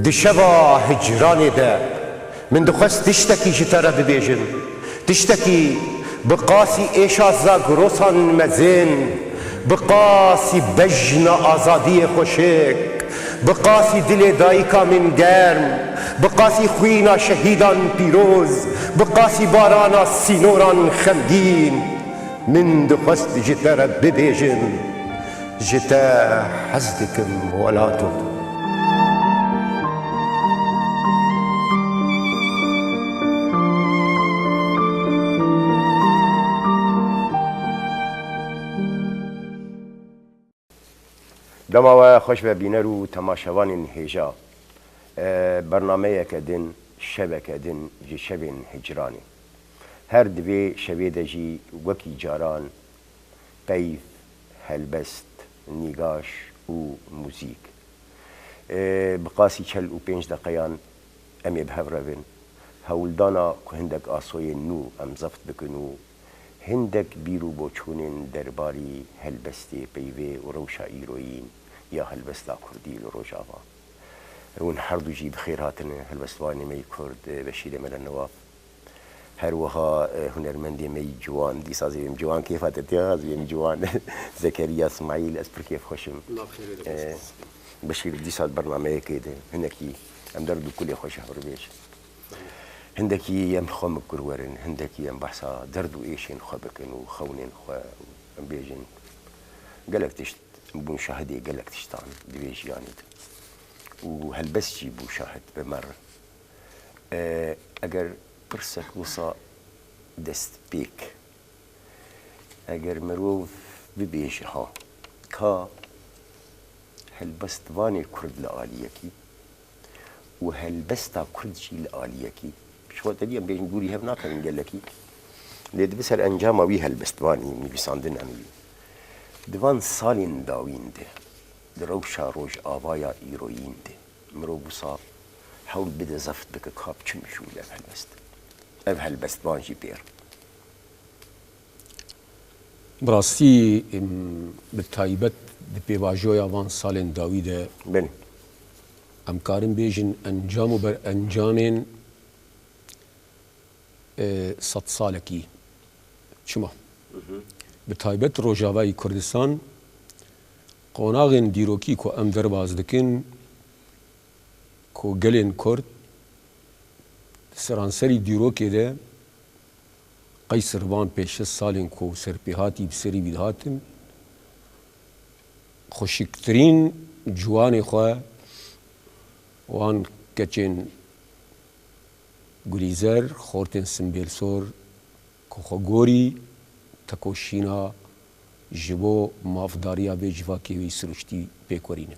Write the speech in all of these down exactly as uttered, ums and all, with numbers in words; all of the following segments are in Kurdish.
Di şeva hicranê de min dixwest tiştekî ji te re bibêjim. Tiştekî bi qasî êşa zagrosan mezin, bi qasî bejna azadiyê xweşik, bi qasî dilê dayika min germ, bi qasî xwîna şehîdan pîroz, bi qasî barana sînoran xemgîn. Min dixwest ji te re bibêjim. Ji te hez dikim welato. Dema we xweş be bîner û temaşevanên hêja. E, bernameyeke din, şeveke din ji şevên hicranê. Her di vê şevê de jî wekî caran peyv, helbest, nîgaş û muzîk. E, bi qasî çel û pênc deqeyan em ê bi hev re bin. Hewldana ku hindek asoyên nû em zeft bikin û hindek bîr û boçûnên derbarî helbestê peyvê û rewşa îroyîn ya helbesta kurdî li Rojava. Hûn herdu jî bi xêr hatine, helbestvanê me yî kurd, Beşîrê Mele Newaf. Her wiha, e, hunermendê me yî ciwan, dîsa zî em ciwan kêfa te tê, ez êm ciwan. Zekeriya Smaîl, ez pir kêfxweş im. Nav xêrê de E, xweş. Beşîr, dîsa bernameyekê de hinekî em derd û kulê xwe ji hev re bêjin. Hindekî em xwe mikur werin, hindekî em behsa derd û êşên xwe bikin û xewnên xwe û em bêjin. Gelek tişt bûn şahidê gelek tiştan di vê jiyanê de. Û helbest jî bû şahid bi me re. E, eger pirsek wisa destpêk, eger mirov bibêje ha, ka helbestvanê kurd li aliyekî û helbesta kurd jî li aliyekî, ji xwe te dî em bêjin dûrî hev nakevin gelekî, lê dibe ser encama wî helbestvanî, nivîsandina wî. Di van salên dawîn de, di rewşa rojavaya îroyîn de, mirov wisa hewl bide zeft bike ka bi çi mîşûl ev helbest, ev helbestvan jî pêr. Bi rastî, em, bi taybet di pêvajoya van salên dawî de Belê. em karin bêjin encam û berencamên, e, sedsalekî. Çima? Bi taybet Rojavayî Kurdistan, qonaxên dîrokî ku em derbas dikin, ku gelên Kurd di seranserî dîrokê de qeysir van pênc şeş salên ku serpêhatî bi serî wî dihatin, xweşiktirîn ciwanê xwe wan keçên gulîzer, xortên simbêlsor ku xwe gorî tekoşîna ji bo mafdariya vê civakê wî siruştî pêk werîne.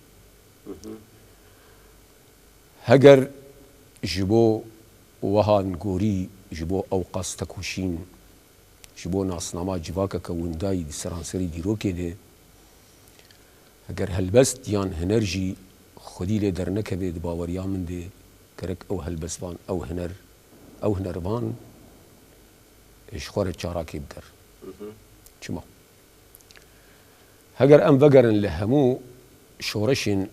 Heger ji bo wehan gorî, ji bo ew qas tekoşîn, ji bo nasnama civakeke windayî di seranserî dîrokê de, heger helbest yan huner jî xwedî lê dernekeve, di baweriya min de gerek ew helbestvan, ew huner, ew hunervan ji xwe re çarakê biger. Çima? Heger em vegerin li hemû şoreşên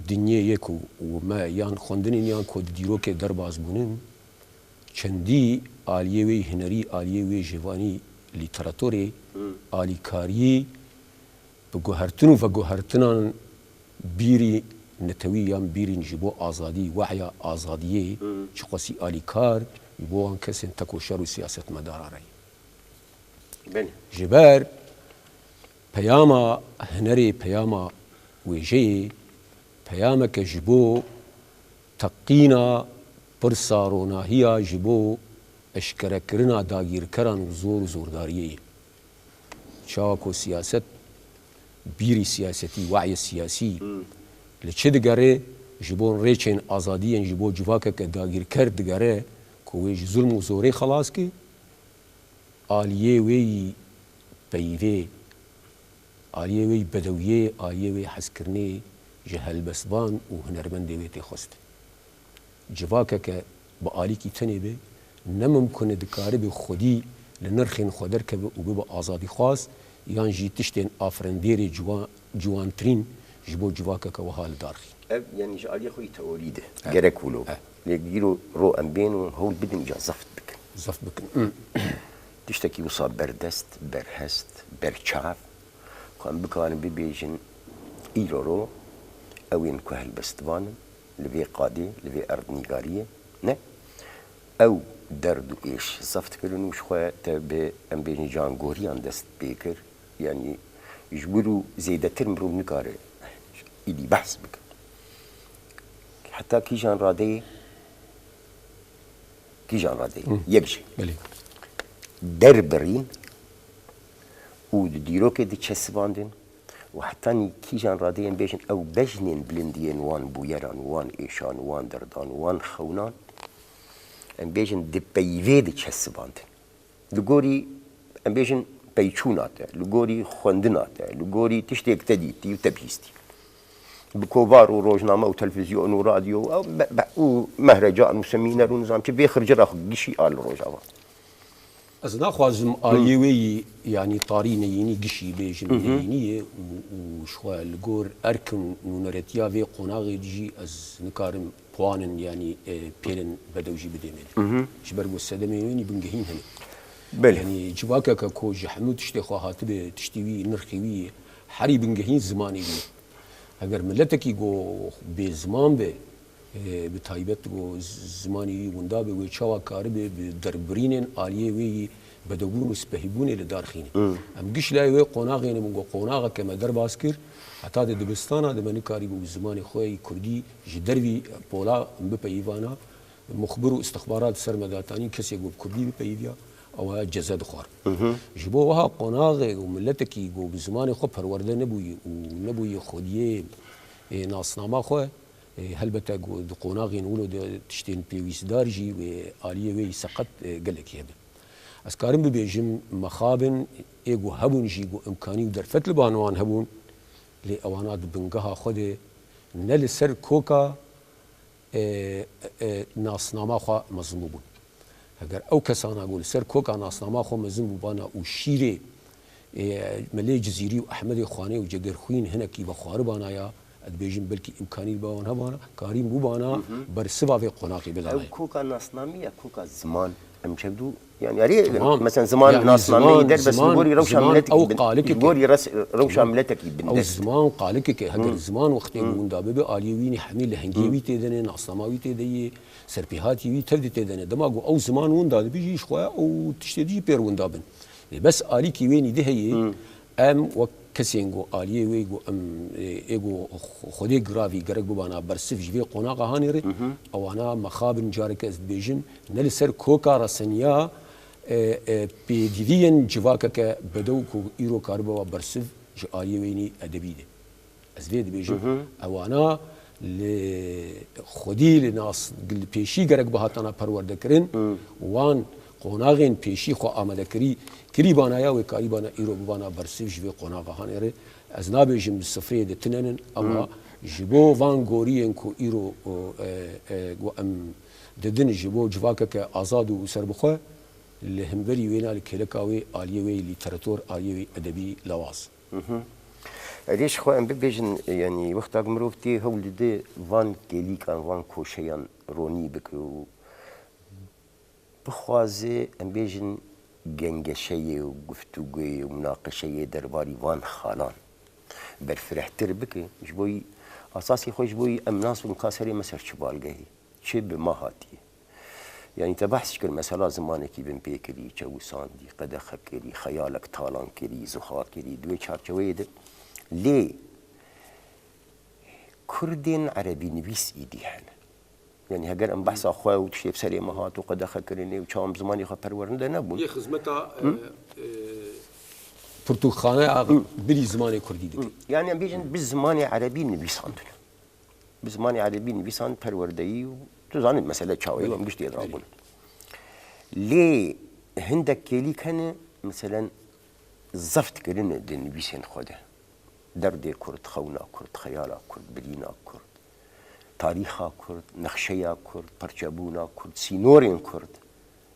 dinyê yê ku û me yan xwendinên yan ku di dîrokê derbas bûnin, çendî aliyê wê hunerî, aliyê wê jivanî, lîteratorê, alîkariyî bi guhertin û veguhertinan bîrî netewî yan bîrîn ji bo azadî, wehya azadiyê çiqasî alîkar ji bo wan kesên tekoşer û siyasetmedaran re ye. Belê. Ji ber peyama hunerê, peyama wêjeyê, peyameke ji bo teqîna pirsa ronahiya, ji bo eşkerekirina dagîrkeran û zor û zordariyê ye. Çawa ku siyaset, bîrî siyasetî, wehya siyasî li çi digere, ji bo rêçên azadiyên ji bo civakeke dagîrker digere ku wê ji zulm û zorê xelas ke, aliyê wê yî peyvê, aliyê wê yî bedewiyê, aliyê wê yî hezkirinê ji helbestvan û hunermendê wê tê xwestin. Civakeke bi alîkî tenê be, ne mimkun e dikaribe xwedî li nirxên xwe derkeve û bibe azadîxwaz, yan jî tiştên afirendêrê ciwa-, ciwantirîn ji bo civakeke wiha li dar xî. Ev, yanî ji aliyê xwe yî teorî de gerek wilo. Lê dîro ro em bên û hewl bidin îca zeft bikin. Zeft bikin. Tiştekî wisa berdest, berhest, berçav, ku em bikarin bibêjin, îro ro ew ên ku helbestvan in, li vê qadê, li vê erdnîgariyê, ne? Ew derd û êş zeft kirin û ji xwe te bi, em bêjin, cangoriyan dest pê kir. Yanî ji wir û zêdetir mirov nikare îdî behs bike. Heta kîjan radeyê, kîjan radeyê, yek jî derbirîn û di dîrokê diçesivandin û hetanî kîjan radeyê em bêjin ew bejnên bilind yên wan bûyeran, wan êşan, wan derdan, wan xewnan, em bêjin di peyvê diçesivandin. Li gorî, em bêjin, peyçûna te, li gorî xwendina te, li gorî tiştê ku te dîtî û te bihîstî. Bi kovar û rojname û televîzyon û radyo û, be-, be-, û mehrecan û semîner û nizam çi vê xircira xwe gişî a li Rojava. Ez naxwazim aliyê wê yî, yanî tarî neyînî gişî bêjim, neyînî ye û, û ji xwe li gor erk û nûneretiya vê qonaxê jî ez nikarim puanin, yanî, e, pêlin bedew jî bidê me. Ji ber ku sedemê wê nî bingehîn hene. Belê. Yanî civakeke ku ji hemû tiştê xwe hatibe, tiştê wî, nirxê wî herî bingehîn zimanê wî ye. Heger miletekî ku bê ziman be, e, bi taybet ku z-, zimanê wî winda be, wê çawa karibe bi derbirînên aliyê wê yî bedewbûn û spehîbûnê li dar xîne. Em giş layê wê qonaxê ne, min got, qonaxeke me derbas kir, heta di dibistana de me nikarîbû bi zimanê xwe yî kurdî ji dervî pola bipeyivana, muxbir û istixbarat ser me datanî, kesê ku bi kurdî bipeyiviya, ew aya ceze dixwar. Ji bo wiha qonaxê û miletekî ku bi zimanê xwe perwerde nebûyî û nebûyî xwediyê, ê, nasnama xwe, ê, helbete ku di qonaxên wilo de tiştên pêwîstdar jî wê aliyê wê yî seqet, ê, gelekî hebe. Ez karim bibêjim, mexabin ê ku hebûn jî ku imkanî û derfet li ba wan hebûn, lê ewana di bingeha xwe de ne li ser koka, e, e, nasnama xwe mezin bûbûn. Heger ew kesana ku li ser koka nasnama xwe mezin bûbana û şîrê, e, Melê Cizîrî û Ehmedê Xanê û Cegerxwîn hinekî vexwaribana ya, ez dibêjim belkî îmkanî li ba wan hebana, karîn bûbana bersiva vê qonaxê bidana. Ew koka nasnamî ya koka ziman, em çevdû, yanî, erê, mesela ziman, nasnameyî derbes li gorî rewşa miletekî bin-, li gorî res-, rewşa miletekî bindest. Ew ziman qalikek e, heger ziman wextê ku winda bibe, aliyê wî nî hemî lehengê wî tê de ne, nasnama wî tê de ye, serpêhatî wî tevdî tê de ne. Dema ku ew ziman winda dibe jî ji xwe ew tiştê dî jî pêr winda bin. Lê bes alîkî wê nî di heye, em wek kesên ku aliyê wê ku em, e, ê ku xwedê giravî gerek bibana bersiv ji vê qonaxa hanê re, ewana mexabin careke ez dibêjim, ne li ser koka reseniya, e, e, pêdiviyên civakeke bedew ku îro karibe wa bersiv ji aliyê wê nî edebî de. Ez vê dibêjim, ewana li xwedî li nas, li pêşî gerek bihatana perwerdekirin, wan qonaxên pêşî xwe amadekirî, kirîbana ya wê karîbana îro bibana bersiv ji vê qonaxa hanê re. Ez nabêjim li sifreyê de tune nin, ama ji bo van goriyên ku îro, o, e, e, ku em didin ji bo civakeke azad û serbixwe, li hemberî wêna li kêleka wê aliyê wê lîterator, aliyê wê edebî lawaz. Erê, ji xwe em bibêjin, yanî wexta ku mirov tê hewl dide van kêlîkan, van koşeyan ronî bike û bixwaze, em bêjin, gengeşeyê û guftûgoyê û munaqeşeyê derbarî van xalan berfirehtir bike, ji bo yî asasê xwe, ji bo yî em nas bin ka serê me ser çi balgehê, çi bi me hatiye. Yanî te behs kir, mesela zimanekî binpêkirî, çewisandî, qedexe kirî, xeyalek talan kirî, zuxa kirî, di wê çarçeweyê de. Lê Kurdên erebî nivîs îdî hene. Yanî heger em behsa xwe û tiştê bi serê me hat û qedexe kirinê û çawa em zimanê xwe perwerinde nebûn. Yê xizmeta, e, e, pirtûkxaneya bilî zimanê kurdî dikin. Yanî em bêjin bi zimanê erebî nivîsandine. Bi zimanê erebî nivîsan perwerdeyî û tu zanî mesele çawa ye, em giştî rabûn. Lê hindek kêlîk hene, meselen, zeft kirine di nivîsên xwe de. Derdê kurd, xewna kurd, xeyala kurd, birîna kurd, tarîxa kurd, nexşeya kurd, parçebûna kurd, sînorên kurd,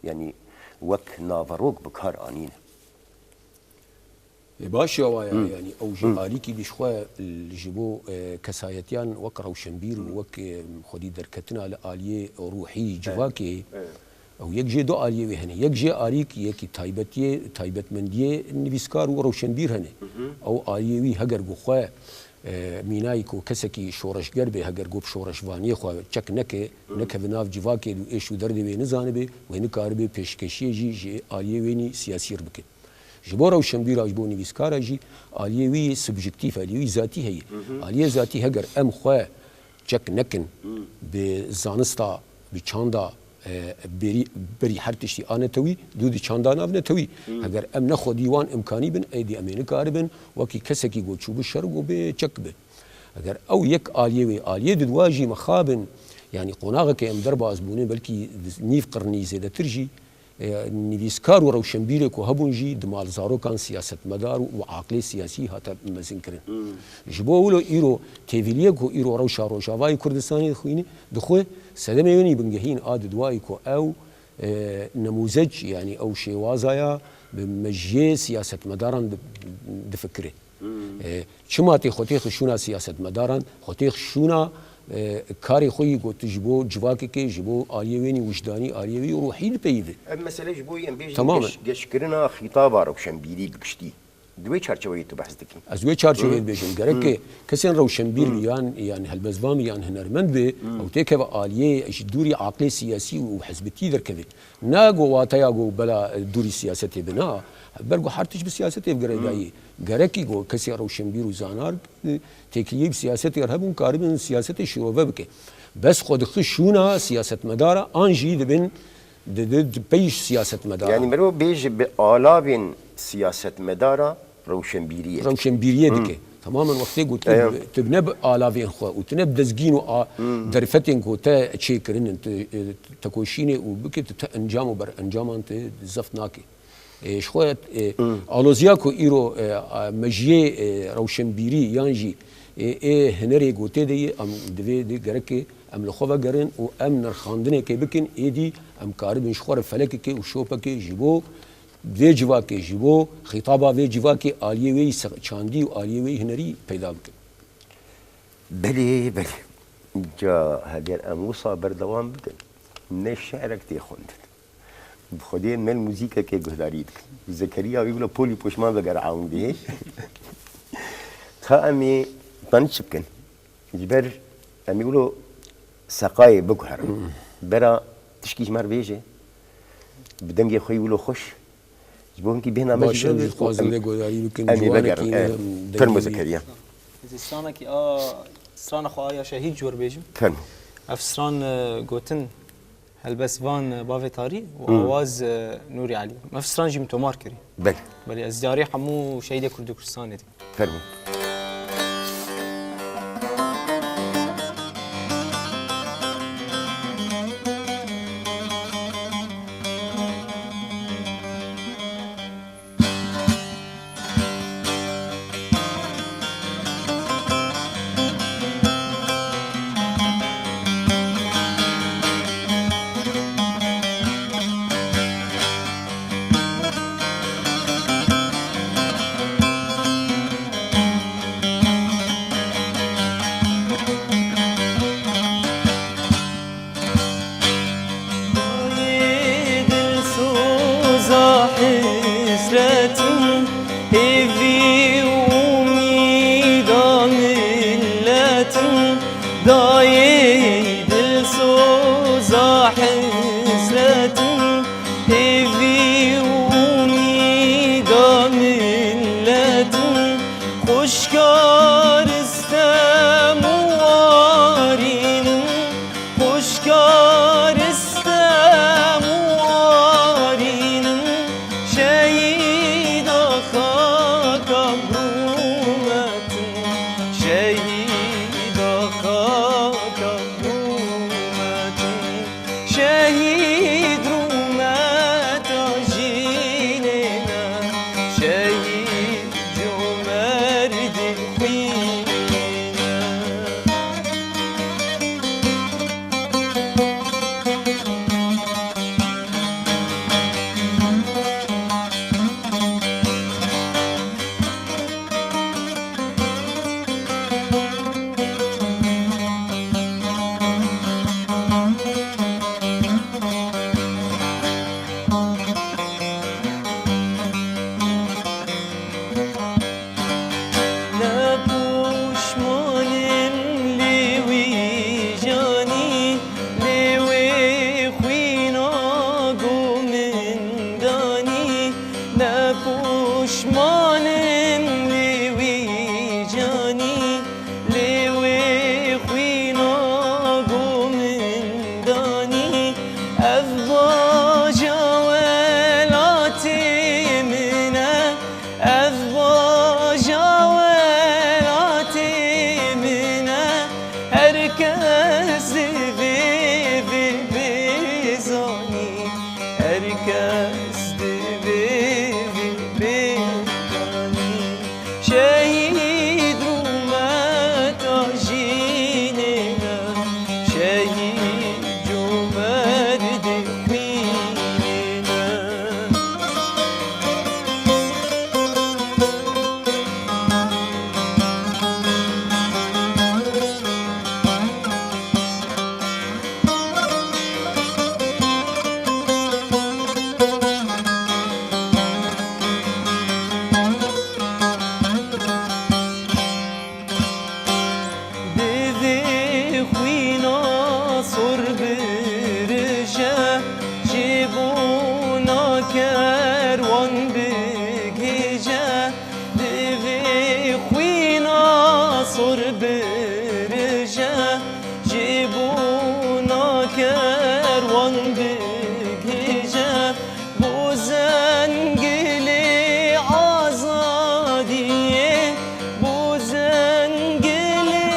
yanî wek naverok bi kar anîne. E, baş e wa ya, yanî ew ji alîkî dî ji xwe, e, ji bo, e, kesayetiyan wek rewşenbîr û wek, e, xwedî derketina li aliyê ruhî civakê, ew yek jê du aliyê wê hene. Yek jê alîk, yekî taybetiyê, taybetmendiyê nivîskar û rewşenbîr hene. Ew aliyê wî heger ku xwe, e, mînayî ku kesekî şoreşger be, heger ku bi şoreşvaniyê xwe çek neke, nekeve nav civakê û êş û derdê wê nizanibe, wê nikaribe pêşkêşiyê jî ji aliyê wênî siyasî re bike. Ji bo rewşenbîra, ji bo nivîskara jî aliyê wî subjektîf, aliyê wî zatî heye. Aliyê zatî heger em xwe çek nekin bi zanista, bi çanda, e, berî, berî her tiştî a netewî, dû di çanda nav netewî. Heger em ne xwedî wan imkanî bin, êdî em ê nikaribin wekî kesekî ku çûbi şer û bê çek bi. Heger ew yek aliyê wê, aliyê di dua jî mixabin, yanî qonaxeke em derbas bûne, belkî nîv qirnî zêdetir jî, e, nivîskar û rewşenbîrê ku hebûn jî di malzarokan siyasetmedar û aqilê siyasî hate mezinkirin. Ji bo wilo îro têvîliyê ku îro rewşa Rojavayê Kurdistanê dixwîne, dixwe, sedemê wênî bingehîn a di duayî ku ew, e, nemûzec, yanî ew şêwaza ya bi mejiyê siyasetmedaran di-, difikire. E, çima tê xwe têxi şûna siyasetmedaran, xwe têx şûna, e, karê xwe yî ku tu ji bo civakekê, ji bo aliyê wênî wijdanî, aliyê wî ruhî dipeyivî. Ev mesele ji bo em bêjin Tamamen. geş-, geşkirina xîtaba rewşenbîrî bi giştî. Di wê çarçeweyê tu behs dikî. Ez wê çarçeweyê dibêjim. Gerek kesên rewşenbîr yan, yan helbestvan yan hunermend be, ew têkeve aliyê ji dûrî aqlê siyasî û hizbetî derkeve. Na go wateya go bela, e, dûrî siyasetê be, na. Ber go her tişt bi siyasetê bi girêdayî. Gerekî go kesê rewşenbîr û zanar, e, têkiliyê bi siyasetê re hebûn, karibin siyasetê şîrove bike. Bes xwe dixi şûna siyasetmedara, an jî dibin, di, di, di pey siyasetmedara. Yani mero bêje bi alavên siyasetmedara rewşenbîriyê. Rewşenbîriyê dike. Tamamen wextê ku tu, Eyo. tu ne bi alavên xwe û tu ne bi dezgîn û a, derfetên ku te çêkirinin, tu, e, tekoşînê û bike, tu te encam û berencaman tu zeft nake. E, ji xwe, e, aloziya ku îro, e, a, mejiyê, e, rewşenbîrî yan jî, e, ê hunerê ku tê de ye, em divê di gereke em li xwe vegerin û em nirxandinekê bikin, êdî em karibin ji xwe re felekekê û şopekê ji bo vê civakê, ji bo xîtaba vê civakê aliyê wê yî se-, çandî û aliyê wê yî hunerî peyda bikin. Belê, belê. Ca heger em wisa berdewam bikin, ne şi'rek tê xwendin. Bi Xwedê me muzîkekê guhdarî dikin. Zekeriya wî bila polî poşman vegere ewndê. Ka em ê tanî çi bikin? Ji ber em ê wilo seqayê biguherin. Bera tişkî ji me re bêje. Bi dengê xwe yî wilo xweş. Ji bo hinkî bêhna me Baş jî e, em jî dixwazin lê guhdarî bikin, em ê ciwanekî vegerin, ne, e, em Fermo dengê wî. Zekeriya. Ez ê stranekî a, strana xwe a ya şehîd ji we re bêjim. Fermo. Ev stran, e, gotin, helbestvan, e, Bavê Tarî û Hmm. awaz, e, Nûrî Elî. Ev stran jî min tomar kirî. Belê. Belê, ez diyarê hemû şehîdê Kurd û Kurdistanê dikim. Fermo. Pişmanim lê wî canî, lê wê xwîna go min danî. Ev baja welatê min e, ev baja welatê min e. Her kes divê vê bê zanî, her kes divê vê bê zanî. Şehîd rûmeta jînê ne, şehîd comerdê xwînê ne. Divê xwîna sor birije, ji bona kerwan bigihîje. Divê xwîna sor birije, ji bona kerwan bigihîje. Bo zengilê azadiyê, bo zengilê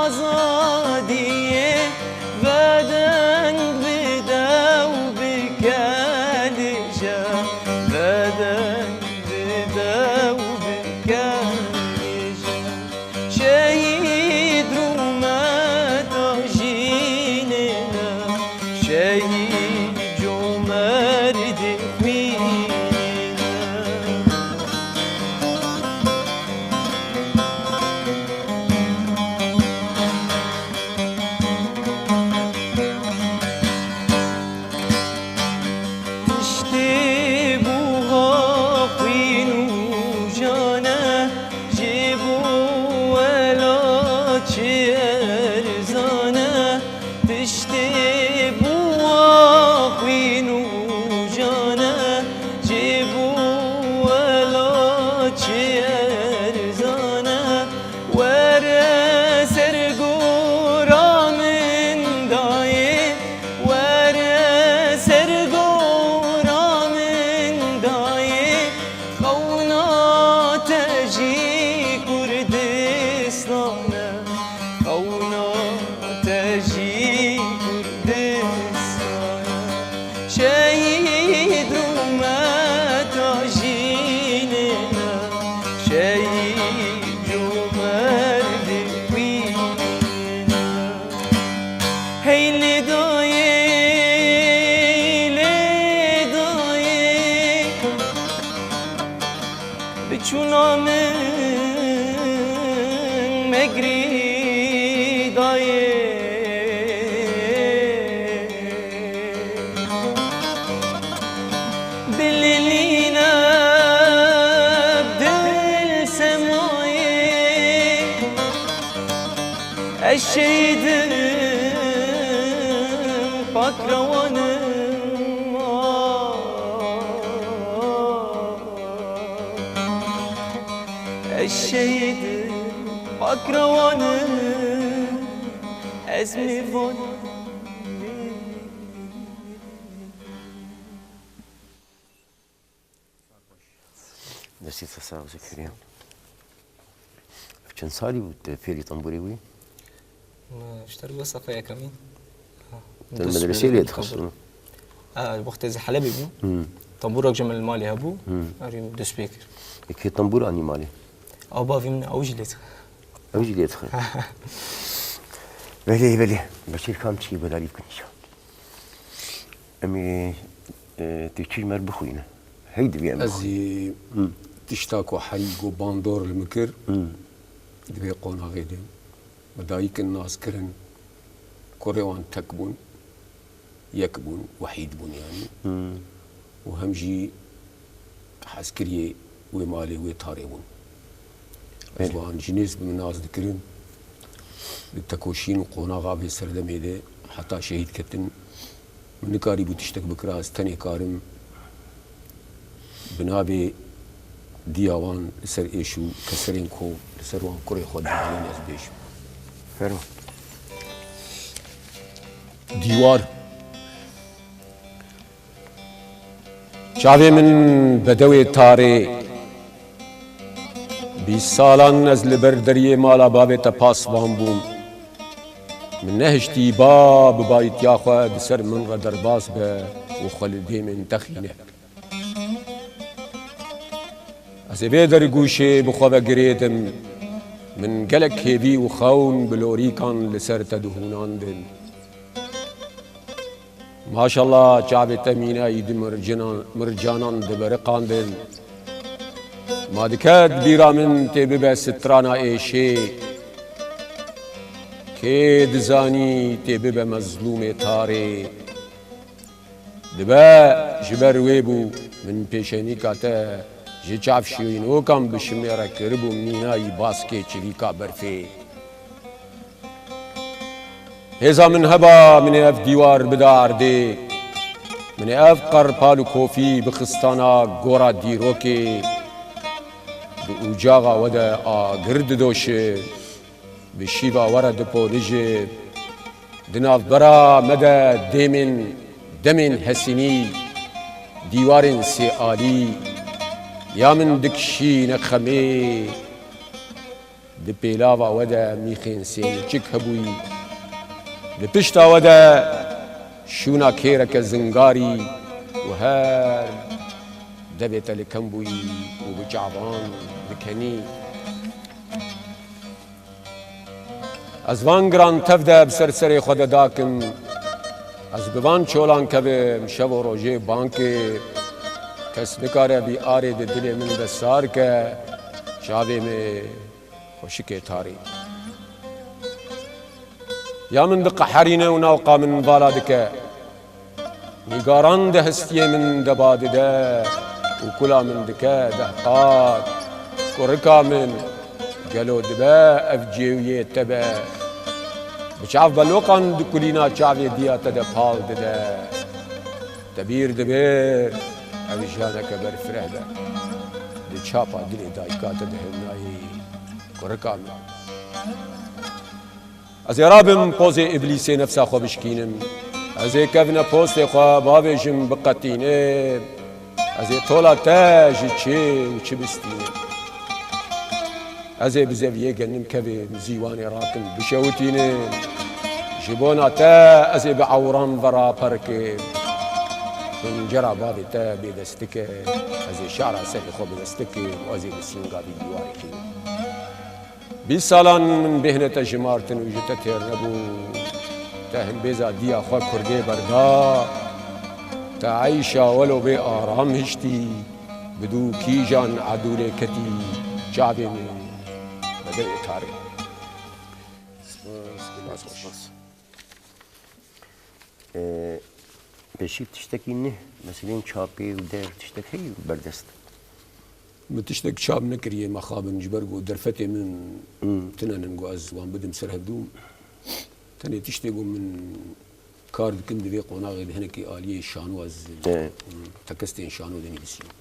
azadiyê, vedeng bide û bikelije, vedeng bide û bikelije. Şehîd rûmeta jînê ne, şehîd comerdê xwînê ne. Tiştê buha xwîn û can e, ji bo welat çi erzan e. Tiştê buha xwîn û can e, ji bo welat çi erzan e. Were ser gora min dayê, were ser gora min dayê. Xewna te jî Kurdistan e, xewna te jî Kurdistan e. Şehîd rûmeta jînê ne, şehîd comerdê xwînê ne. Hey lê dayê, lê dayê, bi çûna min megirî dayê. Bilînîne bi dil semayê, ez şehîd im, pak rewan im. Ez şehîd im, pak rewan im, ez mêvan. Destê te sax, Zekeriya. Çend salî bû te fêrî tembûrê bûyî? Min ji te re bû sefa yekemîn. Te li medreseyê lê dixistin? Ha, wextê ez Helebê bûm. Hmm. Tembûrek ji min li malê hebû. Hmm. Erê dest pê kir. Kê tembûr anî malê? Ew bavê min, ew jî lê dixe. Ew jî lê dixe. Belê, belê. Beşîr Kam çi belalî bikin îşa. Em ê, e, tu çi ji me re bixwîne. Hey divê em Ez bixwîne. Ê Hı. Tişta ku herî ku bandor li min kir, Hı. Di vê qonaxê de me dayik in nas kirin, kurê wan tek bûn, yek bûn, wehîd bûn yanî. Hı. Û hem jî hezkiriyê wê malê, wê tarê bûn. Ez Belê. Wan ji nêz bi min nas dikirin. Di tekoşîn û qonaxa vê serdemê de heta şehîd ketin, min nikarîbû tiştek bikira, ez tenê karim bi navê Diya wan li ser êş û keserên ku li ser wan kurê xwe dibînin ez bêjim. Fermo. Dîwar. Çavê min bedewê tarê. Bîst salan ez li ber deriyê mala bavê te pasvan bûm. Min nehiştî ba bi bayîtiya xwe di ser min re derbas be û xwe li dêmên te xîne. Ez ê vê dergûşê bi xwe ve girêdim. Min gelek hêvî û xewn bi lorîkan li ser te dihûnandin. Maşallah, çavê te mînayî di mircinan, mircanan dibiriqandin. Ma diket bîra min tê bibe strana êşê. Kê dizanî tê bibe mezlûmê tarê. Dibe ji ber wê bû min pêşenîka te ji çavşîrokan bişimêre kiribû mînayî baskê çivîka berfê. Hêza min heba min ê ev dîwar bida erdê. Min ê ev qerpal û kofî bixistana gora dîrokê. Di ucaxa we de agir didoşe. Bi şîva we re diponije. Di navbera me de dêmên demên hesînî, dîwarên sêalî ya min dikişîne xemê. Di pêlava we de mîxên sêniçik hebûyî. Di pişta we de şûna kêreke zingarî û her devê te li kem bûyî û bi çavan dikenî. Ez van giran tev de bi ser serê xwe de dakim. Ez bi van çolan kevim şev û rojê bankê. Kes nikare vî arê di dilê min de sar ke. Çavê min xweşikê tarî. Ya min diqeherîne û nawqa min vala dike. Nîgaran di hestiyê min de ba dide û kula min dike dehqat. Kurika min, gelo dibe ev cêwiyê te be? Bi çav beloqan di kulîna çavê diya te de pal dide. Te bîr dibir ev janeke berfireh be. Di çapa dilê dayika te de hevnayê kurika min. Ez ê rabim pozê îblîsê nefsa xwe bişkînim. Ez ê kevne postê xwe bavêjim biqetînim. Ez ê tola te ji çê û çi bistînim. Ez ê bi zeviyê genim kevê zîwanê rakim bişewitînim. Ji bona te ez ê bi ewran ve raperkim. Pencera bavê te bêdestik e. Ez ê şara serê xwe bi destik kim û ez ê bi sînga vî dîwarê kînim. Bîst salan min bêhne te jimartin û ji te têr nebû. Te himbêza diya xwe kurdê berda. Te eyşa welo bê aram hiştî. Bi dû kîjan edûlê ketî çavê min bedewê tarê. Spas, spas. Ee, pêşî tiştekî ne, meselên çapê û der tiştek heye berdest? Min tiştek çap nekiriye, mexabin ji ber ku derfetê min Hmm. tune nin ku ez wan bidim ser hevdû. Tenê tiştê ku min kar dikim di vê qonaxê de hinekî aliyê şano ez Evet. tekestên şano de nivîsînim.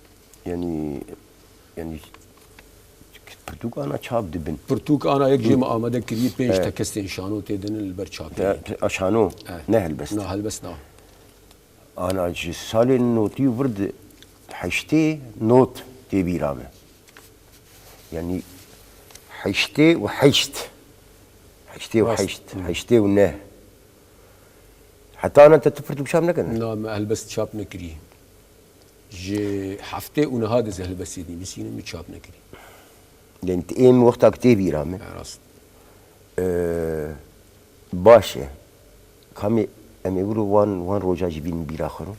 Yanî, yanî pirtûk ana çap dibin. Pirtûk ana yek jê Hı. me amade kirî, pênc Evet. tekestên şano tê de ne li ber çapê. Ya, a şano, Evet. ne helbest. Na helbest na. Ana ji salên notî û vir di heştê not tê bîra me. Yanî heştê û heşt. Heştê û Rast. heşt. Hı. Heştê û neh. Heta ana te tu pirtûk çap nekirine? Na, me helbest çap nekirî. Ji heftê û niha de ez helbestê nivîsînim, min çap nekirî. Yanî tu êm wexta ku tê bîra min. Ha, rast. Ee, baş e. Kamê em ê wilo wan, wan roja jî bînin bîra xwe ro.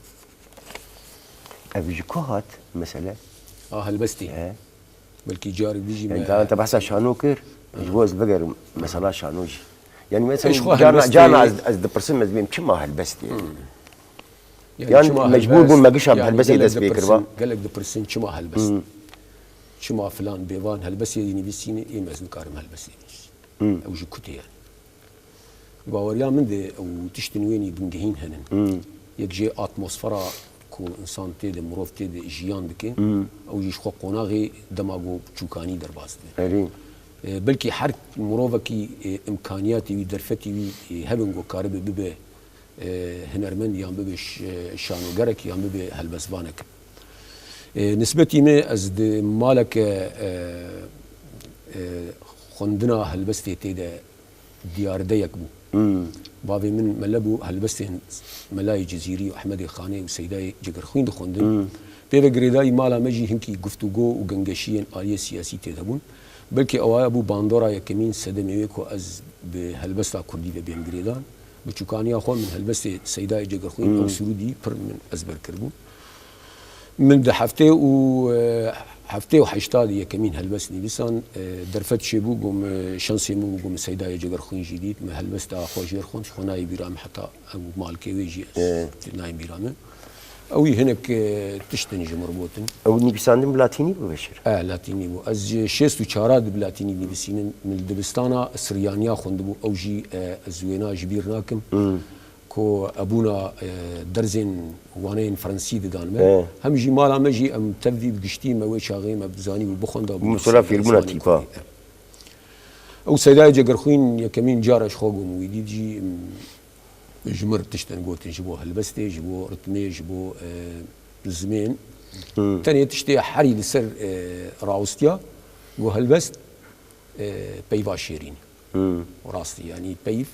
Ev ji ku hat mesele? A helbestê. He. Belkî carê dî jî Yanî me- te behsa şano kir, ji bo ez vegerim mesela şano jî. Yanî mesela Êş xwe carna, helbestê- carna ez, ez dipirsim, ez bêm çima helbestê? Hmm. Yanî Yan çima mecbûr helbest? bûn me gişa bi Yanî helbestê gelek dest pê kir, dipirsin, va? gelek dipirsin çima helbest? Hmm. Çima filan bêvan helbestê nivîsîne, êm ez nikarim helbestê nivîsînim. Hmm. Ew ji ku tê yani? Di baweriya min de ew tiştin wênî bingehîn henin. Hmm. Yek jê atmosfera ku insan tê de, mirov tê de jiyan dike, ew jî ji xwe qonaxê dema ku çûkanî derbas dibe. Erê. E, belkî her mirovekî, e, imkaniyatê wî, derfetê wî, e, hebin ku karibe bibe, e, hunermend yan bibe ş-, e, şanogerek yan bibe helbestvanek. E, nisbetî me ez di maleke, e, e, xwendina helbestê tê de diyardeyek bû. Hmm. Bavê min mele bû, helbestên Melayê Cizîrî û Ehmedê Xanê û Seydayê Cegerxwîn dixwendin. Hmm. Pê ve girêdayî mala me jî hinkî guftûgo û gengeşiyên aliyê siyasî tê de bûn. Belkî ewaya bû bandora yekemîn sedemê wê ku ez bi helbesta kurdî ve bêm girêdan. Bi çûkaniya xwe min helbestê Seydayê Cegerxwîn Hmm. ew sirûdî pir min ezber kiribû. Min di heftê û, e, heftê û heşta de yekemîn helbest nivîsan, e, derfet çêbû, got min, şansê min bû, got min Seydayê Cegerxwîn jî dît, min helbesta xwe jêr xwend, xwe nayê bîra min heta ew malkê wê jî ez Ê. nayê bîra min. Ew jî hinek, e, tiştin ji mir gotin. Ew nivîsandin bi latînî bû, Beşir? E, latînî bû. Ez ji şêst û çar de bi latînî nivîsînin. Min li dibistana Siryaniya xwendibû. Ew jî, e, ez wêna ji bîr nakim. Hmm. Ku ebûna, e, derzên waneyên Frensî didan me. He. Hem jî mala me jî em tevî bi giştî me wê çaxê me bizanî û bixwenda bû Mesela fêrbûna zimanê tîpa. Kurdî. Ew Seydayê Cegerxwîn yekemîn cara ji xwe got min wî dît jî, em, ji mir tiştin gotin ji bo helbestê, ji bo ritmê, ji bo, e, rizmên. Hmm. Tenê tiştê herî li ser, e, rawistiya, got helbest, e, peyva şêrîn. Hmm. Rastî, yanî peyv,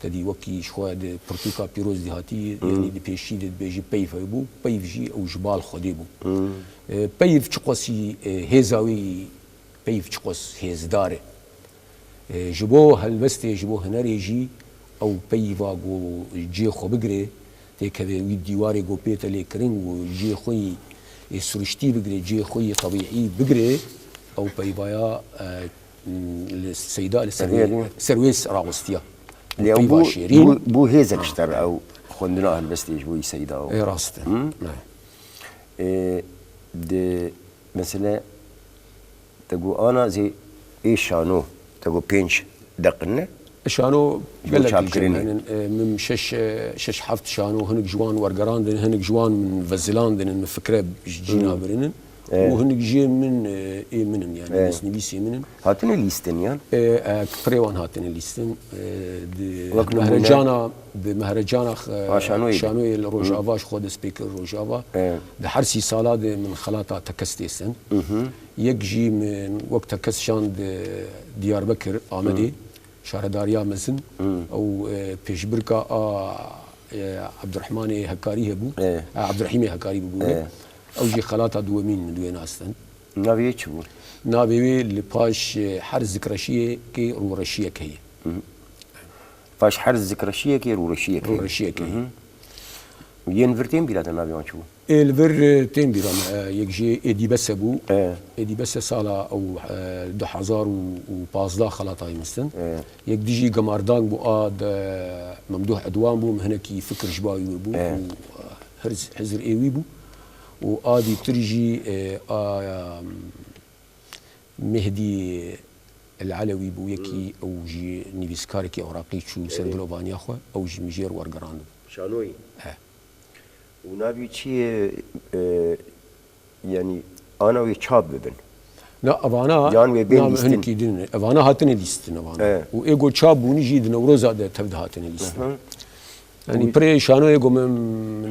te dî wekî ji xwe di pirtûka pîroz dî hatî, Hmm. yanî di pêşî de dibêjî peyv hebû, peyv jî ew ji bal Xwedê bû. Hmm. E, peyv çiqasî, e, hêza wî peyv çiqas hêzdar e. E, ji bo helbestê, ji bo hunerê jî ew peyva ku cihê xwe bigire, têkeve wî dîwarê ku pê te lê kirin û cihê xwe yî, e, siruştî bigire, cihê xwe yî tebîî bigire, ew peyvaya, e, li Seyda li ser Tabii, wê, değil mi? ser wê rawistiya. Lê ew Peyva bû, şêrîn. bû, bû hêzek ji te re ew xwendina helbestê ji bo wî Seyda û Ê rast e. Hı? Ne. E, di, mesele, te got ana zê ê şano, te got pênc deqin ne? Şano Ji bo gelek çapkirinê. jî hene. E, min şeş, e, şeş heft şano, hinek ji wan wergerandin, hinek ji wan min vezilandin, min fikre ji cîna Hmm. birinin. Evet. Û hinek jê min, e, ê min in, yani Evet. destnivîsê min in. Hatine lîstin yan? E, e, pirê wan hatine lîstin. E, di Wek nimûne? mehrecana, di mehrecana, e, Ha, şanoyê de. şanoyê li Hı. Rojava, ji xwe dest pê kir Rojava. Evet. Di her sî sala de min xelata tekez têstin. Hı hı. Yek jî min wek tekez şand, e, Diyarbekir, Amedê. Hı. Şaredariya mezin, Hmm. ew, e, pêşbirka a, e, Ebdurehmanê Hekarî hebû. E. E, Ebdurehîmê Hekarî bibûne. E. Ew jî xelata duwemîn min duê nastin. Navê wê çi bû? Navê wê li paş, e, her zikreşiyekê rûreşiyek heye. Hı. Paş her zikreşiyekê rûreşiyek heye. Rûreşiyek heye. Hı hı. Yên vir tên bîra te navê wan çi bû? Ê li vir, e, tên bîra me, e, yek jê Êdîbese bû. E. Êdîbese sala ew, e, du hezar û pazdeh xelatayî mistin. E. Yek dijî Gemardang bû, a de Memduh Edwan bû, min hinekî fikir ji ba wî bû E. û, e, hirz, hizir ê wî bû. Û a dîtir jî, e, a, e, Mehdî El Elewî bû, yekî Hmm. ew jî nivîskarekî Iraqî çû ser Erê. gilovaniya xwe, ew jî min jê re wergerandibû. Şanoyî. He. Û navî çi ye, e, yanî ana wê çap bibin? Na, evana Yan wê bên na, lîstin? hinkî din. Evana hatine lîstin evana. He. Û ê ku çap bûnî jî di Newroza de tev de hatine lîstin. Aha. Yanî Û pirê şanoyê ku min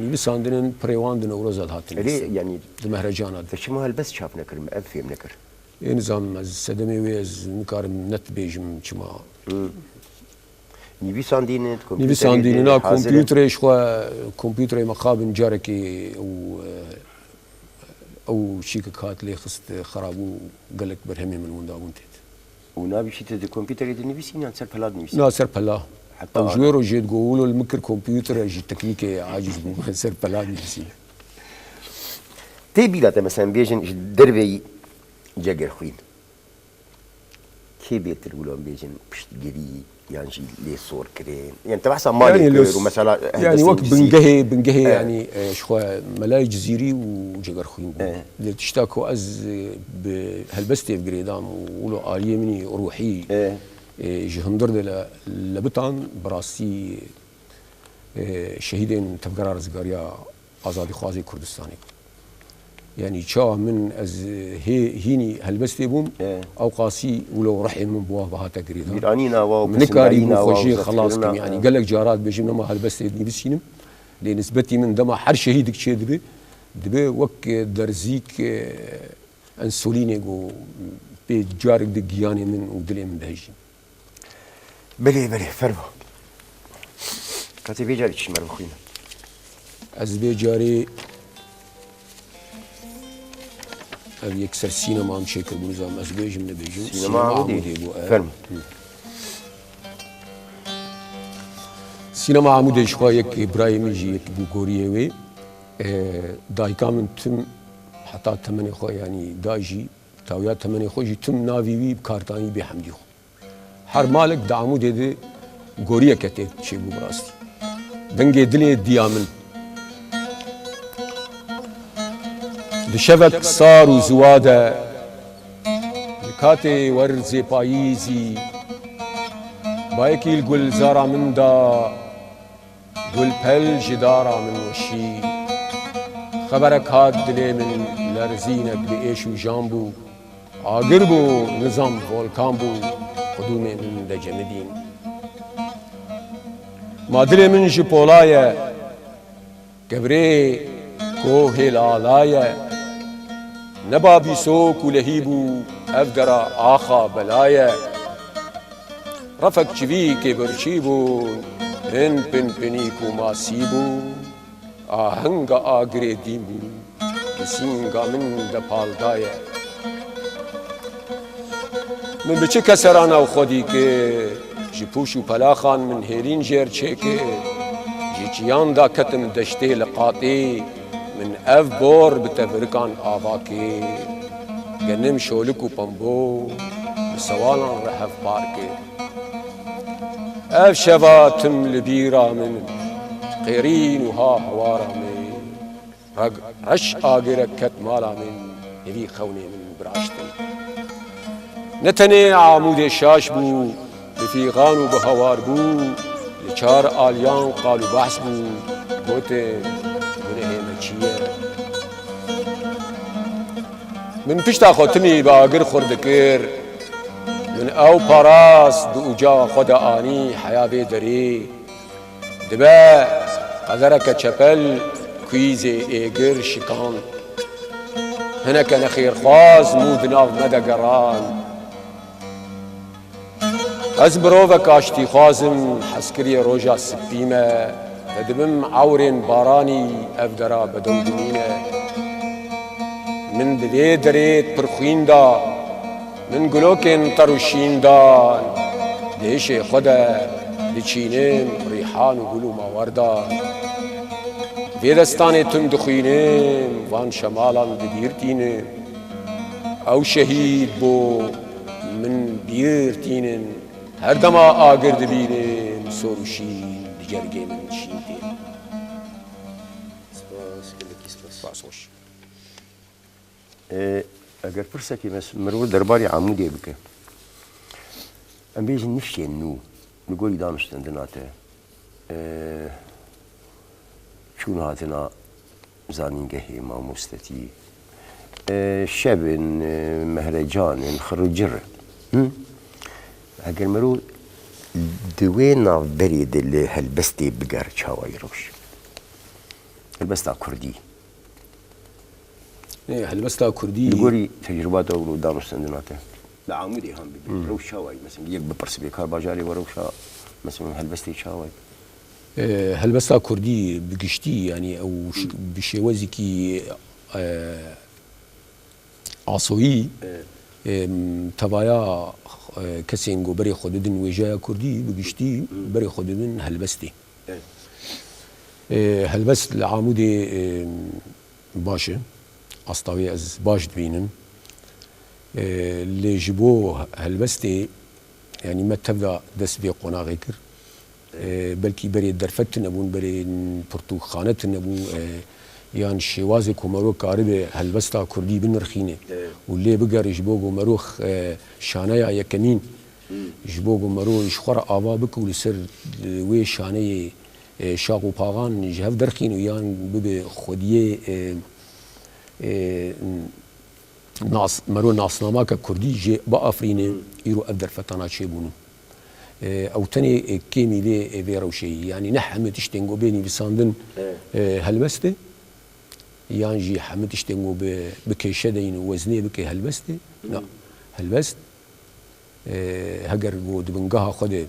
nivîsandinin, pirê wan di Newroza de hatine Erê, lîstin. yanî Di mehrecana de. Te çima helbest çap nekir, min ev fêm nekir? Ê nizanim ez sedemê wê ez nikarim net bêjim çima. Hmm. Nivîsandînin, kompîterê Nivîsandînin de na hazir e. kompîterê ji xwe, kompîterê mexabin carekê û, e, ew çîkek hat lê xist xerab û gelek berhemê min winda bûn têt. Û navî çi te di kompîterê dinivîsîn yan ser pela dinivîsîn? Na ser pela. Heta Ew ji wê rojê digo wilo li min kir kompîter e, ji teknîkê aciz bûm, ser pela dinivîsîn. Tê bîra te, meselen, bêjin ji derveyî Cegerxwîn. Kê bêtir wilo em bêjin piştgirî yan jî lê sor kirin? Yanî te behsa malê Yani kir lê û mesela yani helbestên wek cizî. bingehê, bingehê Evet. yani, e, ji xwe Melayê Cizîrî û Cegerxwîn bû. Evet. Lê tişta ku ez, e, bi helbestê girêdam û wilo aliyê min î ruhî, Evet. e, ji hundir de le, lebitan, bi rastî, e, şehîdên Tevgera Rizgariya Azadîxwazê Kurdistanê bû. Yanî çawa min ez hê hînî helbestê bûm, E. ew qasî wilo rihê min bi wa ve hate girêdan. Bîranîna wa û Min nikarîbû pesinayîna xwe wa û jê xelas kim. zextkirinina, Yanî e. gelek cara dibêjim nema helbestê nivîsînim. Lê nisbetî min dema her şehîdik çêdibe, dibe wek derzîk, e, ensulînê ku pê carek di giyanê min û dilê min dihejî. Belê, belê, fermo. Katê vê carî çi ji me re bixwîne. Ez vê carê ev yek ser sînema em çêkiribû, nizam ez bêjim nebêjim. Sînema Amûdê. Amûdê bû, e. Fermo. Sînema Amûdê ji xwe yek birayê min jî yek bû goriyê wê. E, dayika min tim heta temenê xwe, yanî da jî, tawiya temenê xwe jî tim navî wî bi kartanî bê hemdî xwe. Her malek di Amûdê de goriyeke tê çêbû bi rastî. Dengê dilê diya min. Di şevek sar û ziwa de, di katê werzê payîzî, bayekî li gulzara min da, gulpel ji dara min weşî. Xeberek hat dilê min, lerzînek bi êş û jan bû. Agir bû, nizam volkan bû, qudûmê min decemidîn. Ma dilê min ji pola ye, kevirê kohê lala ye. Ne babî sok û lehî bû, ev dera axa bela ye. Refek çivîkê birçî bûn, hin pinpinîk û masî bû. Ahenga agirê dîn bû, di sînga min de paldaye. Min bi çi keserana xwe dî kir, ji pûş û pelaxan min hêlîn jêr çêkir. Ji çiyan da ketim deştê li qatê, min ev bor bi tevirikan ava kir. Genim şolik û pembo, bi sewalan re hevpar kir. Ev şeva tim li bîra min, qêrîn û ha hewara min. Reg, reş agirek ket mala min, hevî xewnê min biraştin. Ne tenê Amûdê şaş bû, bi fîxan û bi hawar bû, li çar aliyan qal û behs bû, gotin, gunehê me çi ye? Min pişta xwe timî bi agir xurt dikir. Min ew parast di uca xwe de anî heya vê derê. Dibe qedereke çepel kuîzê êgir şikand. Hineke nexêrxwaz mû di nav me de geran. Ez mirovek aştîxwaz im, hezkiriyê roja spî me, vedibim ewrên baranî, ev dera bedew dimîne. Min di vê derê pir xwîn da, min gulokên ter û şîn dan, di hişê xwe de diçînim rîhan û gul û mawerdan. Vê destanê tim dixwînim, van şemalan di bîr tînim. Ew şehîd bû, min bîr tînin. Her dema agir dibînim, sor û şîn di cergê min şîn tên. Spas, gelekî spas. Spas, xweş. E, eger pirsekê mes-, mirov derbarê Amûdê bike, em bêjin nifşên nû, li gorî danûstendina te, e, çûn hatina zanîngehê, mamostetî, e, şevin, e, mehrecanên, xiricir. Hı? Eger mero di wê navberê de li helbestê biger, çawayî rewş? Helbesta kurdî. Ê, helbesta kurdî. Li gorî tecrûba te û danûstendina te. Li Amûdê han bibe. Rewş çawayî, mesela, yek bipirse bê kar bajarê we rewşa, mesela, helbestê çawayî? Ê, helbesta kurdî bi giştî, yanî ew ş-, bi şêwezekî, e, asoyî, e, tevaya, e, kesên ku berê xwe didin wêjeya kurdî, bi giştî berê xwe didin helbestê. Ê, helbest li Amûdê, ê, baş e. Asta wê ez baş dibînim. Ê, lê ji bo helbestê, yanî me tevda dest vê qonaxê kir. Ê, belkî berê derfet tune bûn, berê pirtûkxane tune bû, ê, yan şêwazê ku mero karibe helbesta kurdî binirxîne û lê bigere ji bo ku mero, ê, şaneya yekemîn, ji bo ku mero ji xwe re ava bike û li ser, ê, wê şaneyê E, şax û paxan ji hev derxîn û yan bibe xwediyê, e, e, nas-, mero nasnamake kurdî jê biafirîne, îro ev derfetana çêbûne. E, ew tenê, e, kêmî lê, e, vê rewşeyî. Yanî ne hemî tiştên ku bê nivîsandin, e, helbest e, yan jî hemî tiştên ku bi, bi kêşe deyne û weznê bike helbest e. Na, helbest, e, heger ku di bingeha xwe de,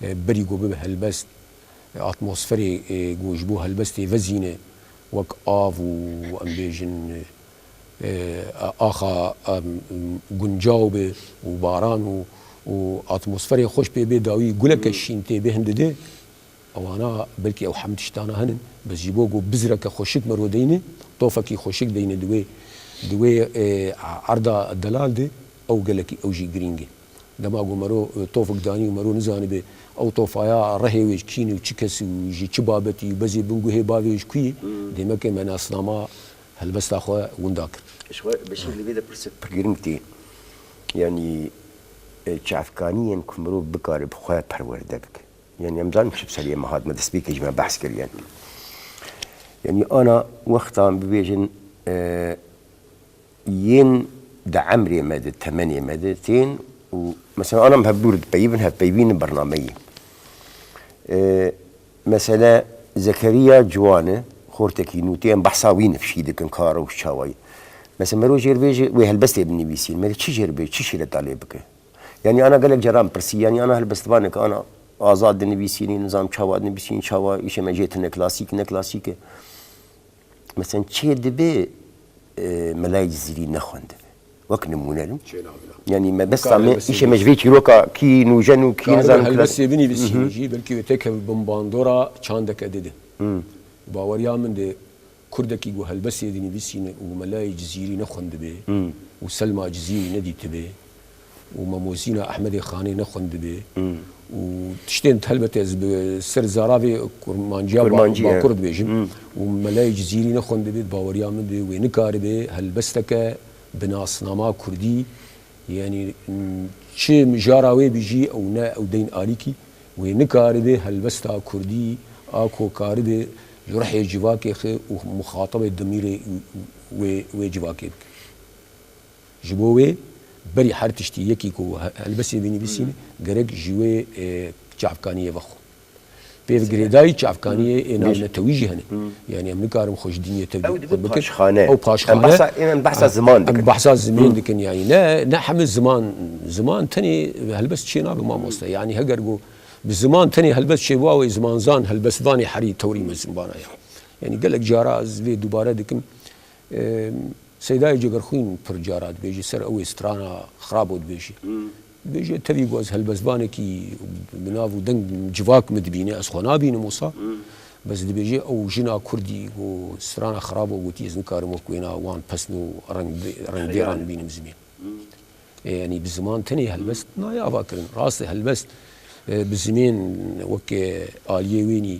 e, berî ku bibe helbest, e, atmosferê, e, ku ji bo helbestê vezîne, wek av û, em bêjin, e, axa, em, guncaw be û baran û, û atmosferê xweş pê bê dawî, guleke şîn tê bê hindide, ewana belkî ew hemî tiştana hene, bes ji bo ku bizreke xweşik mero deyne, tofekî xweşik deyne di wê, di wê, e, erda delal de, ew gelekî ew jî girîng e. Dema ku mero, e, tofek danî û mero nizanibe ew tofaya rehê wê kî ne û çi kes û ji çi babetî û bezê binguhê bavê ji ku yî, demeke me nasnama helbesta xwe winda kir. Ji xwe Beşîr, li vê de pirsek pir girîng tê. Yanî, e, çavkaniyên ku mirov bikare bi xwe perwerde bike. Yanî em zanin çi bi serê me hat, me destpêkê jî me behs kir, yanî. Yanî ana wexta em bibêjin, e, yên di emrê me de, temenê me de tên û mesela ana em hevdûr dipeyivin, hevpeyvînin bernameyê. E, mesele Zekeriya Ciwan e, xortekî nûtê, em behsa wî nifşî dikin, ka rewş çawayî. Mesela mero jêr bêje, wê helbestê binivîsîn, me de çi jêr bê, çi şîreta lê bike? Yanî ana gelek caran pirsî, yanî ana helbestvaneke ana azad dinivîsînî, nizam çawa dinivîsînî, çawa îşê me jê tune klasîk, ne klasîk e. Mesela çê dibe, e, Melayê Cizîrî nexwendibe. Wek nimûne lim. Çênabe. Yanî me besta me, îşê me ji vê çîroka kî nûjen û kî nizam helbestê binivîsînî jî, belkî wê têkeve bin bandora çandeke dide. Baweriya min de Kurdekî ku helbestê dinivîsîne û Melayê Cizîrî nexwendibe û Selma Cizîrî nedîtibe û Memozîna Ehmedê Xanê nexwendibe û tiştên helbet ez bi ser zaravê kurmanciya ba-, Kurmancî, he. Bakur dibêjim û Melayê Cizîrî nexwendibe, baweriya min de wê nikaribe helbesteke bi nasnama kurdî, yanî, m, çi mijara wê bî jî ew ne, ew deyn alîkî, wê nikaribe helbesta kurdî a ku karibe ji ruhê civakê xwe û muxatabê dimîrê wê, wê civakê bike. Ji bo wê berî her tiştî yekî ku he-, helbestê binivîsîne, gerek ji wê, e, çavkaniyê vexwe. Pê girêdayî çavkaniyê ê navnetewî jî hene. Yanî em nikarin xwe ji dîniyê tevlî xwe bikin. Ew paşxane. Em behsa, em behsa ziman dikin. Em behsa zimên dikin, yanî ne, ne hemî ziman, ziman tenê helbest çê nabe mamoste. Yanî heger ku bi ziman tenê helbest çê biwa wê zimanzan, helbestvanê herî tewrî mezin bana ya. Yanî gelek cara ez vê dubare dikim. Em, Seydayê Cegerxwîn pir cara dibêje, ser ew ê strana xirabo dibêje. Dibêje, tevî ku ez helbestvanekî bi nav û deng civak min dibîne, ez xwe nabînim wisa. Bes dibêje, ew jina kurdî ku strana xirabo gotî, ez nikarim wek wêna wan pesn û rengdê-, rengdêran bînim zimên. E, yanî bi ziman tenê helbest nayê avakirin. Rast e, helbest, e, bi zimên weke aliyê wênî,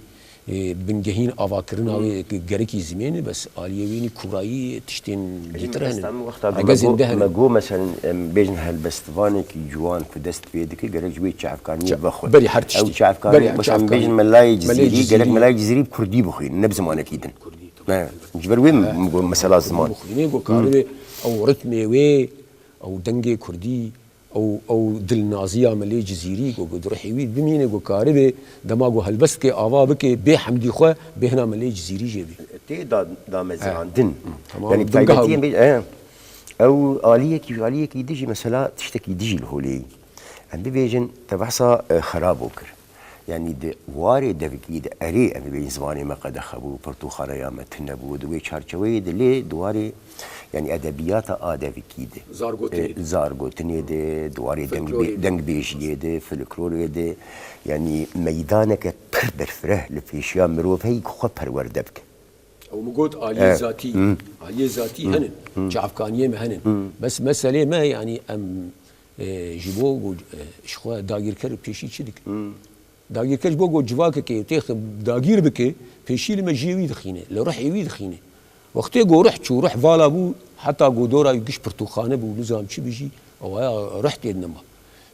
e, bingehîn avakirina wê ge-, gerekî zimên e, bes aliyê wênî kûrayî tiştên dîtir hene. Wexta ku me got, me got, meselen, em bêjin helbestvanekî ciwan ku dest pê dike, gerek ji wê çavkaniyê vexwe. Berî her tiştî. Ew çavkaniyê, meselen, bêjin Melayê Cizîrî, gerek Melayê Cizîrî bi kurdî bixwînin, ne bi zimanekî din. Ji ber wê min got mesela ziman. Bixwînê ku karibe ew ritmê wê, ew dengê kurdî, ew, ew dilnaziya Melê Cizîrî ku, ku di ruhê wî bimîne, ku karibe dema ku helbestkê ava bike, bê hemdî xwe bêhna Melê Cizîrî jê bî. Tê da, damezrandin. Yanî bi taybetiyê bê, e, ew aliyekî, aliyekî dijî mesela tiştekî dijî li holê yî. Em bibêjin te behsa, e, xerabo kir. Yanî di warê devikî de erê, em ê bêjin zimanê me qedexe bû, pirtûxaneya me tune bû, di wê çarçeweyê de lê di warê, yanî edebiyata a devikî de, zargotinê, e, de, zargotinê de, di warê deng bê-, dengbêjiyê de, folklorê de, yanî meydaneke pir berfireh li pêşiya mirov heyî ku xwe perwerde bike. Ew min got aliyê zatî, aliyê zatî henin, çavkaniyê me henin. Bes meselê me, yanî em, e, ji bo ku, e, ji xwe dagîrker pêşî çi dikin? Dagîrker ji bo ku civakekê têxe dagîr bike, pêşî li mejiyê wî dixîne, li ruhê wî dixîne. Wextê ku ruh çû, ruh vala bû, heta ku dora wî giş pirtûxane bû, nizam çi bijî, ew aya ruh tê nema.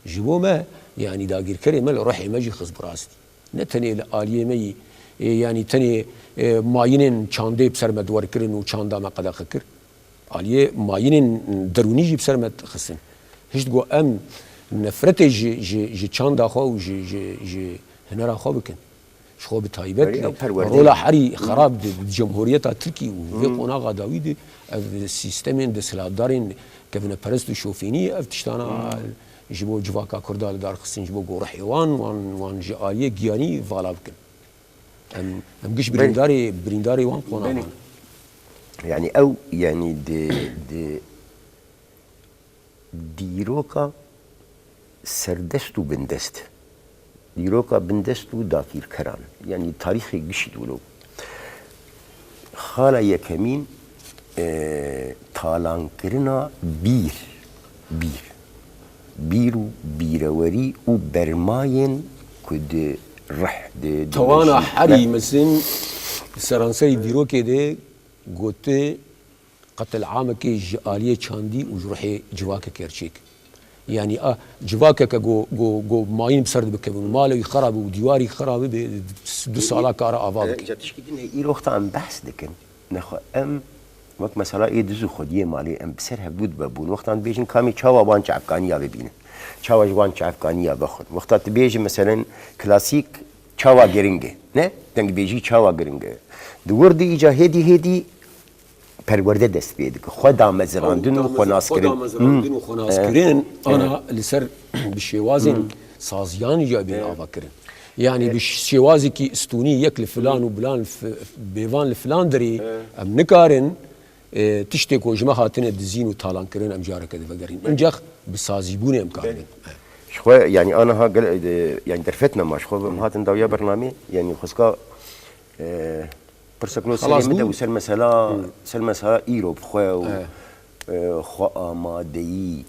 Ji bo me, yanî dagîrkerê me li ruhê me jî xist bi rastî. Ne tenê li aliyê me yî, Ê, yanî tenê, e, mayînên çandê bi ser me duwer kirin û çanda me qedexe kir. Aliyê mayînên derûnî jî bi ser me xistin. Hişt got em nefretê ji, ji, ji çanda xwe û ji, ji, ji hunera xwe bikin. Ji xwe bi taybet Belê, ew perwerdeyê. Rola herî xerab di, di Cemhuriyeta Tirkî û vê Hmm. qonaxa dawî de ev sîstemên desthilatdarên kevineperest û şofînî ev tiştana Hmm. ji bo civaka Kurda li dar xistin, ji bo gorihê wan, wan, wan ji aliyê giyanî vala bikin. Em, em giş Belê. birîndarê, birîndarê wan qonaxan Belê. in. Yani ew, yani di, di dîroka serdest û bindest. Dîroka bindest û dagîrkeran. Yani tarîxê gişî dûlo. Xala yekemîn, e, talankirina bîr. Bîr. Bîr û bîrewerî û bermayên ku di rih, di, di Tewana mejî herî mezin li seranserî dîrokê de gote qetil amekê ji aliyê çandî û ji ruhê civakekê re çêk. Yanî a civakeke go, go, go mayîn bi ser de bikevin û malê wî xerabe û dîwarî xerabe be, du sala kare ava bike. Ca tişkî din heye, îro wexta em behs dikin. Nexwe em wek mesela ê diz û xwediyê malê em bi ser hevdû dibe bûn. Wextan dibêjin kamê çawa wan çavkaniya bibînin. Çawa ji wan çavkaniya vexwin. Wexta tu bêjî meselen klasîk çawa giring e. Ne? Dengbêjî çawa giring e. Di wir de îca hêdî hêdî perwerde dest pê dike. Xwe damezirandin û xwe naskirin. Xwe damezirandin û xwe naskirin, ana li ser bi şêwazên saziyan jî bê ava kirin. Yani bi şêwazekî stûnî yek li filan û bilan f-, bêvan li filan derê em nikarin, e, tiştê ku ji me hatine dizîn û talankirin em careke divegerîn. Încex bi sazîbûnê em karibin. Ji xwe, yani aniha gel-, e, yani derfet nema, ji xwe em hatin dawiya bernamê, yani xwezka, e, pirsek lo serê min de û ser mesela, ser mesela îro bi xwe û, e, xwe amadeyî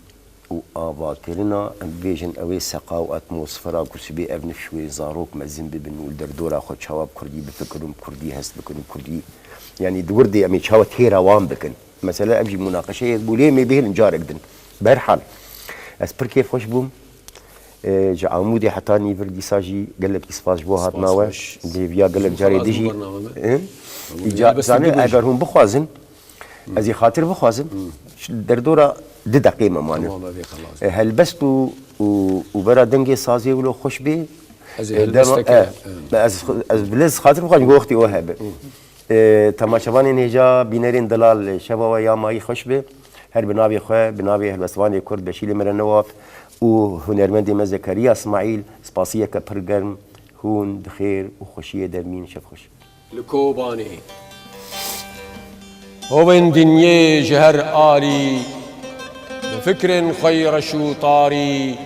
û avakirina, em bibêjin ew ê seqa û atmosfera ku sibê ev nifş wê zarok mezin bibin û li derdora xwe çawa bi kurdî bifikirin, bi kurdî hest bikin û kurdî, yanî di wir de em ê çawa têra wan bikin. Mesela ev jî munaqeşeyek bû, lê em ê bihêlin carek din. Bi her hal, ez pir kêfxweş bûm. E, ji Amûdê heta nîvir dîsa jî gelekî spas ji bo hatina we. Spas xweş. Dêviya gelek carê din jî. Îca zanî, eger hûn bixwazin, ez ê xatir bixwazim. Derdora du deqê me mane. Tamam, ev ê xelas. E, helbest û, û, û bera dengê sazê wilo xweş bê. Ez ê E, helbest dema, veke. e, ez, ez bi lez xatir bixwazim, wextê we hebe. E, temaşevanên hêja, bînerên delal, şeva we ya mayî xweş be. Her bi navê xwe, bi navê helbestvanê Kurd Beşîrê Mirenewaf û hunermendê me Zekeriya Smaîl, spasiyeke pir germ, hûn di xêr û xweşiyê de bimîn, şev xweş. Li Kobanê. Hovên dinyê ji her alî, bi fikrên xwe yî reş û tarî,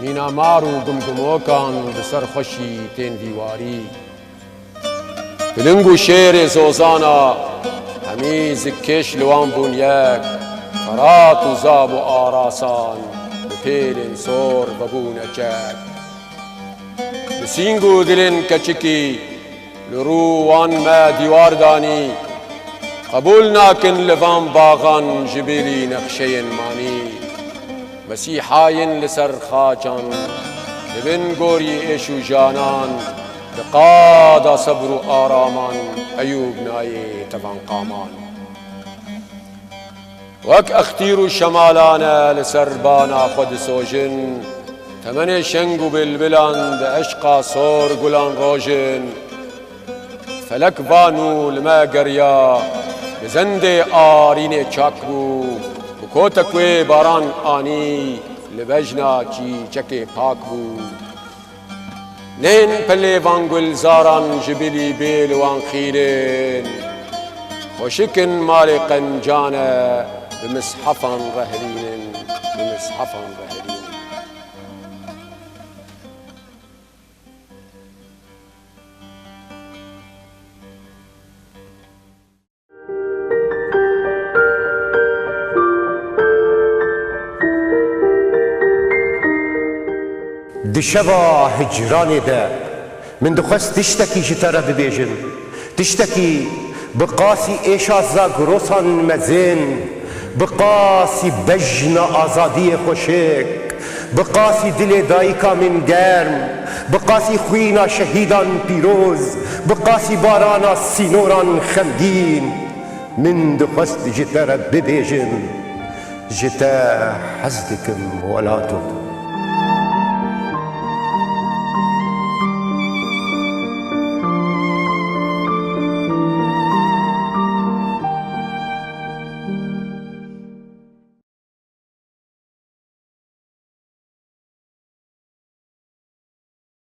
mîna mar û gumgumokan bi ser xweşî tên vî warî. Piling û şêrê zozana, hemî zikkêş li wan bûn yek, Ferat û Zab û Arasan, bi pêlên sor vebûne çek. Bi sîng û dilên keçikî, li rû wan me dîwar danî, qebûl nakin li van baxan ji bilî nexşeyên manî. Mesîhayên li ser xaçan, li bin gorî êş û janan, di qada sebr û araman, Eyûb nayê tevan qaman. Wek extîr û şemalan e li ser bana xwe disojin, temenê şeng û bilbilan di eşqa sor gulan rojin. Felek va nû li me geriya, bi zendê arînê çak bû, bi kotek wê baran anî, li bejna çîçekê pak bû. Nên pelê van gulzaran ji bilî bê li wan xîrin, xweşik in malê qencan e, bi mishefan re hilînin, bi mishefan re hilînin. Di şeva hicranê de min dixwest tiştekî ji te re bibêjim. Tiştekî bi qasî êşa zagrosan mezin, bi qasî bejna azadiyê xweşik, bi qasî dilê dayika min germ, bi qasî xwîna şehîdan pîroz, Bi qasî barana sînoran xemgîn, min dixwest ji te re bibêjim, ji te hez dikim welato.